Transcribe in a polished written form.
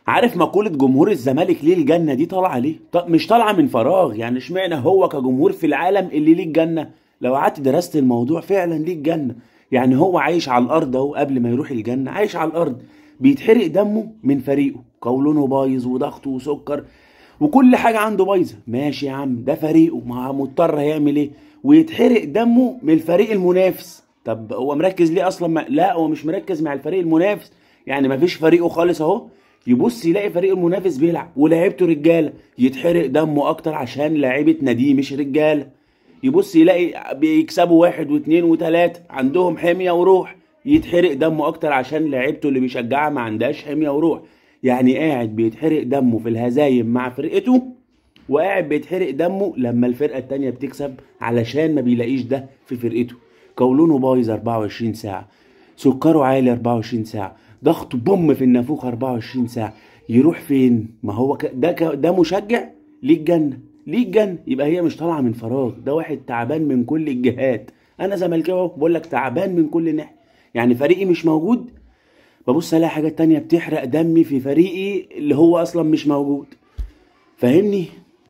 عارف مقولة جمهور الزمالك ليه الجنة دي طالعة ليه؟ طب مش طالعة من فراغ، يعني اشمعنى هو كجمهور في العالم اللي ليه الجنة؟ لو قعدت درست الموضوع فعلا ليه الجنة؟ يعني هو عايش على الأرض اهو، قبل ما يروح الجنة عايش على الأرض، بيتحرق دمه من فريقه، قولونه بايظ وضغطه وسكر وكل حاجة عنده بايظة، ماشي يا عم ده فريقه، ما مضطر هيعمل ايه؟ ويتحرق دمه من الفريق المنافس. طب هو مركز ليه أصلا؟ لا هو مش مركز مع الفريق المنافس، يعني مفيش فريقه خالص اهو، يبص يلاقي فريق المنافس بيلعب ولاعيبته رجاله، يتحرق دمه اكتر عشان لاعيبه ناديه مش رجاله. يبص يلاقي بيكسبوا 1 و2 و3 عندهم حمية وروح، يتحرق دمه اكتر عشان لاعيبته اللي بيشجعها ما عندهاش حمية وروح. يعني قاعد بيتحرق دمه في الهزايم مع فرقته، وقاعد بيتحرق دمه لما الفرقة التانية بتكسب علشان ما بيلاقيش ده في فرقته. قولونه بايظ 24 ساعة، سكره عالي 24 ساعة، ضغطه بوم في النافوخ 24 ساعة، يروح فين؟ ما هو ده مشجع ليه الجنة، ليه الجنة؟ يبقى هي مش طالعة من فراغ، ده واحد تعبان من كل الجهات. أنا زملكاوي اهو بقول لك تعبان من كل ناحية، يعني فريقي مش موجود، ببص الاقي حاجات تانية بتحرق دمي في فريقي اللي هو أصلا مش موجود، فاهمني؟